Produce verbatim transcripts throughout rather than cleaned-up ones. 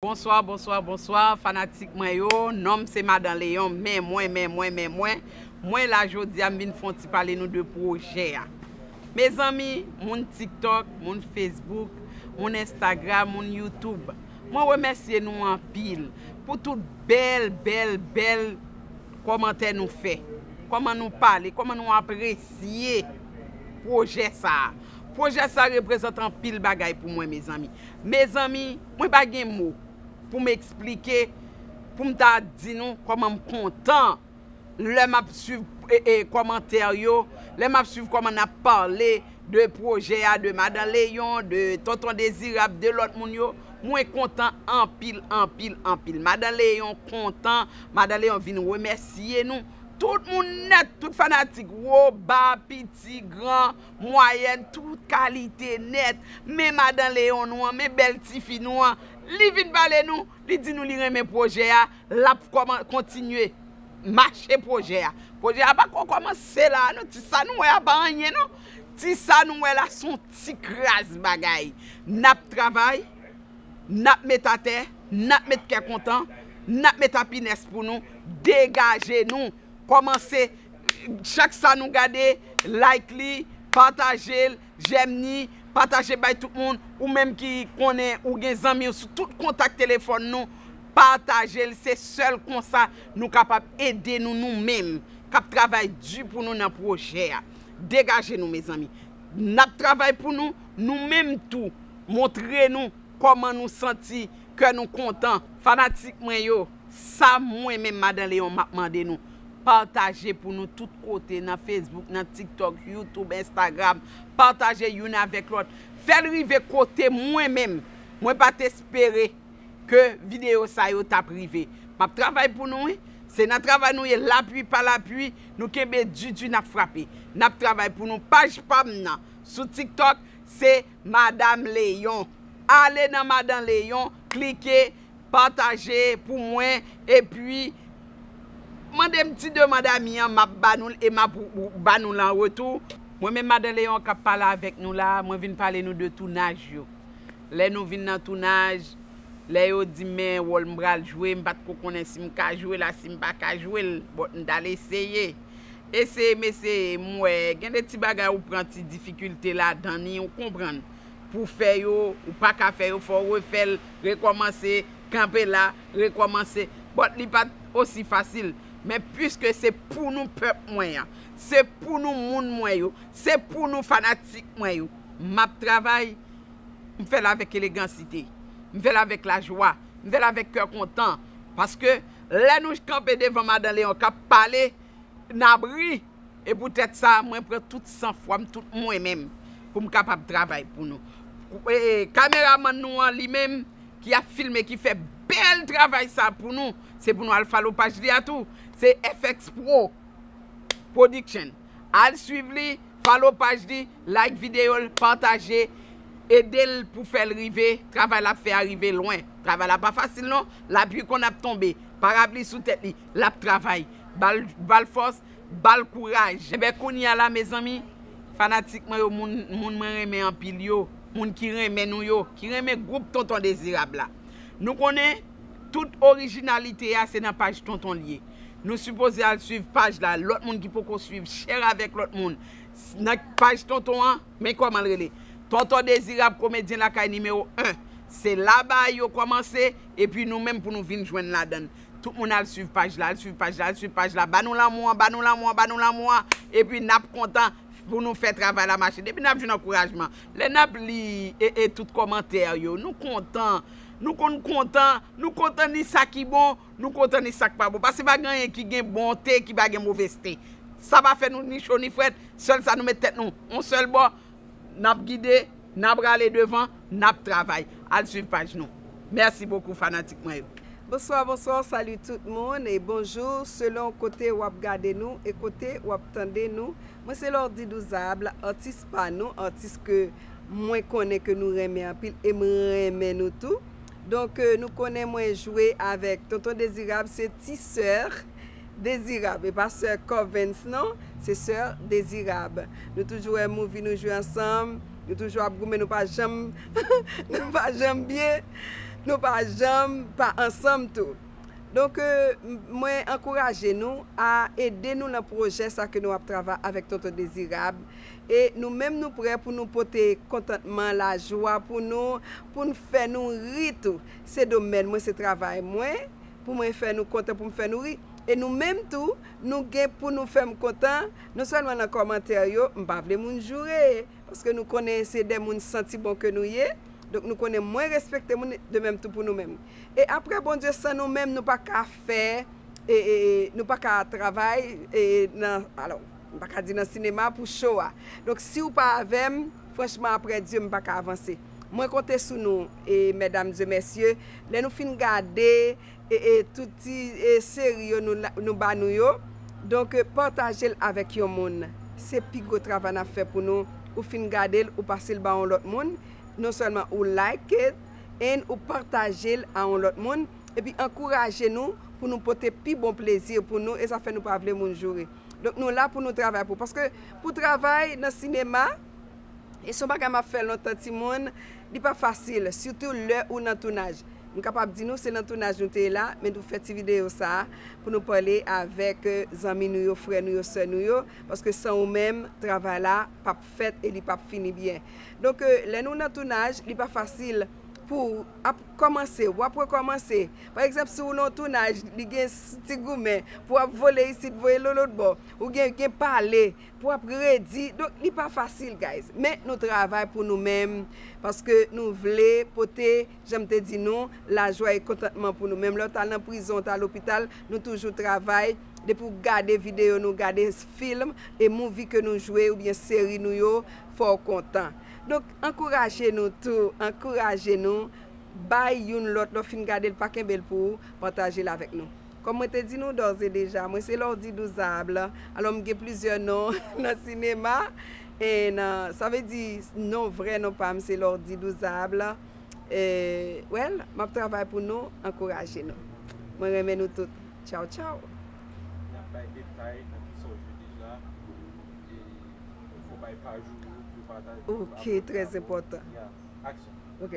Bonswa, bonswa, bonswa, fanatik mwen yo. Non m se Madan Leyon, men mwen, men mwen, men mwen. Mwen la jodi a, m vin fè yon ti pale nou de pwojè a. Mezanmi, moun TikTok, moun Facebook, moun Instagram, moun YouTube, mwen remèsye nou anpil pou tout bèl, bèl, bèl kòmantè nou fè. Kòman nou pale, kòman nou apresye pwojè sa a. Pwojè sa a reprezante anpil bagay pou mwen, mezanmi. Mezanmi, mwen pa gen mo pou m eksplike, pou m ta di nou kòman m kontan lè m ap swiv e, e, kòmantè yo, lè m ap swiv kòman n ap pale de pwojè a, de Madan Leyon, de Tonton Dezirab, de lòt moun yo. Mwen kontan anpil, anpil, anpil. Madan Leyon kontan, Madan Leyon vin remèsye nou. Tout moun nèt, tout fanatik, wo, ba, piti, gran, mwayèn, tout kalite nèt. Men Madan Leyon nou an, men bèl tifi nou an. Li vin pale nou, li di nou li renmen pwojè a, l ap kòman-, kontinye mache pwojè a. Pwojè a pa ko kòmanse la, non. Ti sa nou wè a pa anyen, non. Ti sa nou wè la, se yon ti kras bagay. N ap travay, n ap met atè, n ap met kè kontan, n ap met apinès pou nou, degaje nou, kòmanse, chak sa nou gade, like li, pataje l, jèm ni, pataje bay tout moun, ou menm ki konnen ou gen zanmi w sou tout kontak telefòn nou, pataje l, se sèl konsa nou kapab ede nou, nou menm k ap travay di pou nou nan pwojè a. Degaje nou, mezanmi. N ap travay pou nou, nou menm tou, montre nou kòman nou santi, kè nou kontan. Fanatik mwen yo, sa mwen menm Madan Leyon m ap mande nou. Pataje pou nou tout kote, nan Facebook, nan TikTok, YouTube, Instagram. Pataje youn avèk lòt. Fè l rive kote mwen menm. Mwen pa t espere ke videyo sa yo t ap rive. M ap travay pou nou, wi. Se nan travay nou ye, lapui pa lapui, nou kenbe di di, n ap frape. N ap travay pou nou. Paj pa m nan, sou TikTok, se Madan Leyon. Ale nan Madan Leyon, klike, pataje pou mwen, epi mande m ti demann ami an, m ap ba nou l e m ap ba nou l an retou. Mwen menm Madan Leyon k ap pale avèk nou la, mwen vin pale nou de tounaj yo. Lè nou vin nan tounaj, lè yo di m men wòl m pral jwe, m pa t ko konnen si m ka jwe la, si m pa ka jwe l, but m t al eseye. Eseye m eseye, m wè gen de ti bagay ou pran ti difikilte ladan ni, ou konprann. Pou fè yo, ou pa ka fè yo, fò w refè l, rekòmanse, kanpe la, rekòmanse. But li pa t osi fasil. Men piske se pou nou pèp mwen an, se pou nou moun mwen yo, se pou nou fanatik mwen yo, m ap travay, m fè l avèk elegansite, m fè l avèk lajwa, m fè l avèk kè kontan. Paske lè nou kanpe devan Madan Leyon k ap pale, n ap ri. E poutèt sa, mwen pran tout sanfwa m, tout mwen menm, pou m kapab travay pou nou. E, e, kameramann nou an li menm, ki ap filme, ki fè bèl travay sa pou nou, se pou nou al follow paj li a tou. Se F X Pro Production. Al swiv li, follow paj li, like videyo l, pataje, ede l pou fè l rive, travay l ap fè a rive lwen. Travay la pa fasil non, lapli konn ap tonbe, parapli sou tèt li, l ap travay. Ba l, ba l fòs, ba l kouraj. Enben, kounye a la, mezanmi, fanatik mwen yo, moun, moun mwen renmen anpil yo, moun ki renmen nou yo, ki renmen gwoup Tonton Dezirab la. Nou konnen, tout orijinalite a, se nan paj Tonton l ye. Nou sipoze al swiv paj la. Lòt moun ki poko swiv, share avèk lòt moun. S-, nan paj Tonton an, men kòman l rele. Tonton Dezirab, komedyen lakay nimewo en. Se la bagay yo kòmanse, epi nou menm pou nou vin jwenn ladan l. Tout moun al swiv paj la, al swiv paj la, al swiv paj la. Ba nou lanmou an, ba nou lanmou an, ba nou lanmou an. Epi n ap kontan pou nou fè travay la mache. Depi n ap jwenn ankourajman, lè n ap li e, e tout kòmantè yo, nou kontan. Nou konn kontan, nou kontan ni sa ki bon, nou kontan ni sa k pa bon. Paske pa gen anyen ki gen bonte, ki pa gen movèzte. Sa pa fè nou ni cho ni frèt, sèl sa nou met tèt nou yon sèl bò, n ap gide, n ap rale devan, n ap travay. Al swiv paj nou. Mèsi bokou, fanatik mwen yo. Bonswa, bonswa, salut tout moun e bonjou, selon kote w ap gade nou e kote w ap tande nou. Mwen se Lordy Douzable, atis pa nou, atis ke mwen konnen ke nou renmen anpil e m renmen nou tou. Donk, euh, nou konnen mwen jwe avèk Tonton Dezirab, se ti sè Dezirab, e pa sè Covens non, se sè Dezirab. Nou toujou wè movie nou jwe ansanm, nou toujou ap goumen, nou pa janm, nou pa janm byen. Nou pa janm pa ansanm tou. Donk, euh, m- mwen ankouraje nou a ede nou nan pwojè sa ke nou ap travay avèk Tonton Dezirab. E nou menm nou prè pou nou pote kontantman, lajwa pou nou, pou n fè nou ri tou. Se domèn mwen, se travay mwen, pou mwen fè nou kontan, pou m fè nou ri. E nou menm tou, nou gen pou nou fè m kontan, non sèlman nan kòmantè yo, m pa vle moun joure, paske nou konnen se de moun santi bon ke nou ye. Donk nou konnen mwen respekte moun de menm tou pou nou menm. E apre Bondye, san nou menm, nou pa ka fè, e, e, e, nou pa ka travay, e, nan, alò, m pa ka di nan sinema pou cho a. Donk si w pa avè m, franchman, apre Dye, m pa ka avanse. Mwen konte sou nou, e, medam e mesye, lè nou fin gade, e, e, tout ti, e, seri yo nou, la- nou ba nou yo. Donk, e, pataje l avèk yon moun. Se pi gwo travay n ap fè pou nou. Ou fin gade l, ou pase l ba yon lòt moun. Non sèlman ou like it, and ou pataje l a yon lòt moun. Epi ankouraje nou pou nou pote pi bon plezi pou nou. E sa fè nou pa vle moun joure. Donk, nou la pou nou travay pou. Paske pou travay nan sinema, e se yon bagay m ap fè lontan, timoun, li pa fasil, sitou lè ou nan tounaj. M kapab di nou se nan tounaj nou te ye la, men nou fè ti videyo sa a pou nou pale avèk, euh, zanmi nou yo, frè nou yo, sè nou yo, paske san ou menm, travay la p ap fèt e li p ap fini byen. Donk, euh, lè nou nan tounaj, li pa fasil pou w ap kòmanse, w ap rekòmanse. Pa egzanp, si w nan yon tounaj, li gen s- ti goumen, pou w ap vole isit, voye l yon lòt bò, ou gen, gen pale, pou w ap redi. Donk, li pa fasil, guys. Men nou travay pou nou menm, paske nou vle pote, jan m te di nou, lajwa e kontantman pou nou. Menm lè w t al nan prizon, w t al lopital, nou toujou travay. Depi w gade videyo nou, gade fim e movie ke nou jwe oubyen seri nou yo, fè w kontan. Donk, ankouraje nou tou, ankouraje nou, bay youn lòt, lè w fin gade l, pa kenbe l pou ou, pataje l avèk nou. Kòm mwen te di nou d'ores et déjà, mwen se Lordy Douzable. Alò, m gen plizyè non nan sinema. E nan, sa vle di, non, vrè non pa m, se Lordy Douzable. E, well, m ap travay pou nou, ankouraje nou. Mwen renmen nou tout. Tchaw, tchaw. N ap bay detay nan ki sa w jwe deja. E fò bay paj ou yo pou pataje. Ok, trè enpòtan. Ok.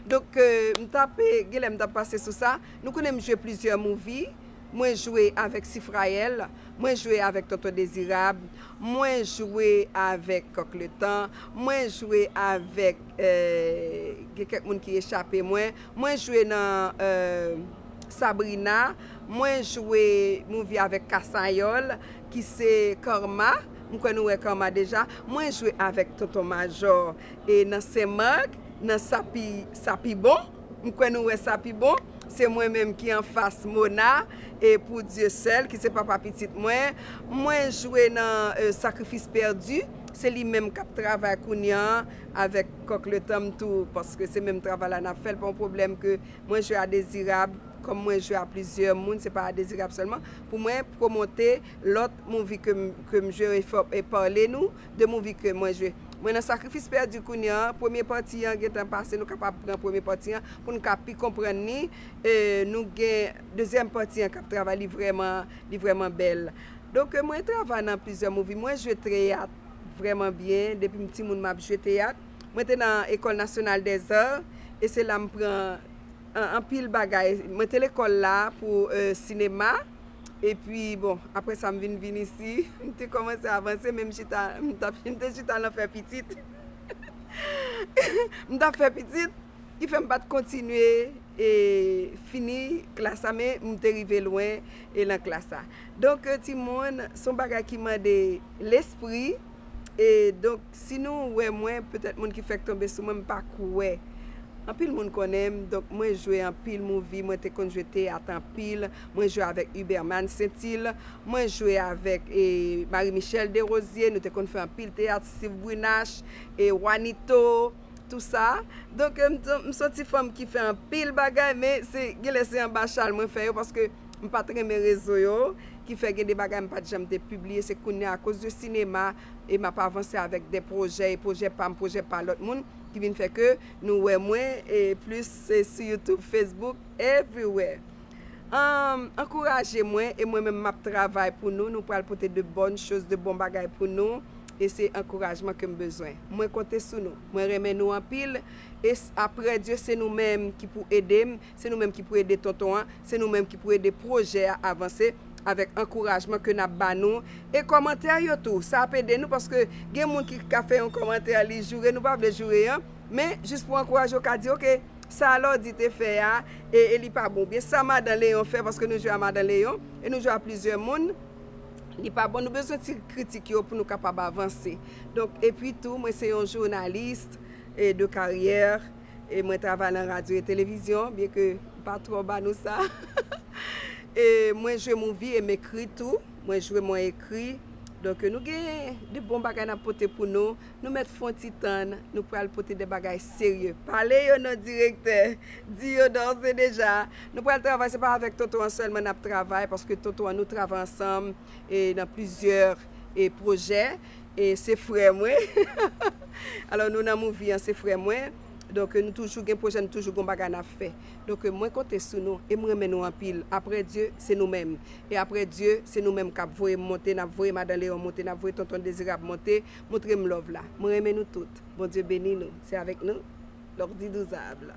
Donk, euh, m t ap, eh, genlè m t ap pase sou sa. Nou konnen m jwe plizyè movie. Mwen jwe avèk Sifrayèl, mwen jwe avèk Tonton Dezirab, mwen jwe avèk Kòk Letan, mwen jwe avèk, eh, gen kèk moun ki echape mwen, mwen jwe nan, eh, Sabrina, mwen jwe movie avèk Kasayòl, ki se Karma, m kwè nou wè Karma deja, mwen jwe avèk Tonton Majò, e nan Senmak, nan Sa pi, Sa pi bon, m kwè nou wè Sa pi bon, se mwen menm ki anfas Mona, e Pou Dye sèl, ki se papa pitit mwen, mwen jwe nan, eh, Sakrifis pèdi, se li menm k ap travay kounye a avèk Kòk Letan m tou, paske se menm travay la n ap fè, l pa yon pwoblèm ke mwen jwe a Dezirab, kòm mwen jwe a plizyè moun, se pa a Dezirab sèlman. Pou mwen pwomote lòt movie ke m, ke m jwe e fè, e pale nou de movie ke mwen jwe. Mwen nan Sakrifis pèdi kounye a, premye pati an gentan pase, nou kapab pran premye pati an pou n ka pi konprann li. E nou gen dezyèm pati an k ap travay, li vrèman, li vrèman bèl. Donk, mwen travay nan plizyè movie, mwen jwe teyat vrèman byen, depi m timoun m ap jwe teyat. Mwen te nan École Nationale des Arts, e se la m pran an- anpil bagay. Mwen te lekòl la pou, eh, sinema. Epi, bon, apre sa, m vin vin isi. M te kòmanse avanse, men m chita, m t ap, m te chita nan fè pitit. M t ap fè pitit, ki fè m pa t kontinye e fini klas la, men m te rive lwen e nan klas la. Donk, eh, timoun, se yon bagay ki mande lespri. E donk, si nou wè mwen, petèt moun ki fèk tonbe sou mwen, m pa kwè. Anpil moun konnen m, donk mwen jwe anpil movie, mwen te konn jwe teyat anpil, mwen jwe avèk Huberman Saintil, mwen jwe avèk, e, Marie Michelle Desrosiers, nou te konn fè anpil teyat, Steve Brunache, e Juanito, tou sa. Donk, m, m se yon ti fanm ki fè anpil bagay, men se, genlè se anba chal mwen fè yo, paske m pa t renmen rezo yo, ki fè gen de bagay m pa t janm te pibliye. Se kounye a, akoz de sinema, e m ap avanse avèk de pwojè, e pwojè pa m, pwojè pa lòt moun, ki vin fè ke nou wè mwen, e plis, e sou YouTube, Facebook, everywhere. Anm, ankouraje mwen, e mwen menm m ap travay pou nou. Nou pral pote de bonnes choses, de bon bagay pou nou. E se ankourajman ke m bezwen. Mwen konte sou nou. Mwen renmen nou anpil. E s- apre Dye, se nou menm ki pou ede m. Se nou menm ki pou ede tonton an. Se nou menm ki pou ede pwojè a avanse avèk ankourajman ke n ap ba nou. E kòmantè yo tou, sa ap ede nou paske gen moun ki ka fè yon kòmantè, li joure, nou pa vle joure an. Men, jis pou ankouraje w, ka di, oke, sa Lordy te fè a, e, e li pa bon. Oubyen sa Madan Leyon fè, paske nou jwe a Madan Leyon, e nou jwe a plizyè moun, li pa bon. Nou bezwen ti kritik yo pou nou kapab avanse. Donk, epi tou, mwen se yon jounalis e de karyè, e mwen travay nan radyo e televizyon, byen ke m pa twò ba nou sa. E mwen jwe movie e m ekri tou. Mwen jwe, mwen ekri. Donk, nou gen de bon bagay n ap pote pou nou. Nou mèt fè yon ti tann, nou pral pote de bagay serye. Pale yo non, direktè. Di yo d'ores et déjà. Nou pral travay, se pa avèk Toto an sèlman n ap travay, paske Toto an nou travay ansanm e nan plizyè e pwojè. E se frè mwen. Alò, nou nan movie an, se frè mwen. Donk, nou toujou gen pwojè, nou toujou gen bagay n ap fè. Donk, mwen konte sou nou e m renmen nou anpil. Apre Dye, se nou menm. E apre Dye, se nou menm k ap voye m monte, n ap voye Madan Leyon monte, n ap voye Tonton Dezirab monte. Montre m love la. Mwen renmen nou tout. Bondye beni nou. Se avèk nou, Lordy Douzable.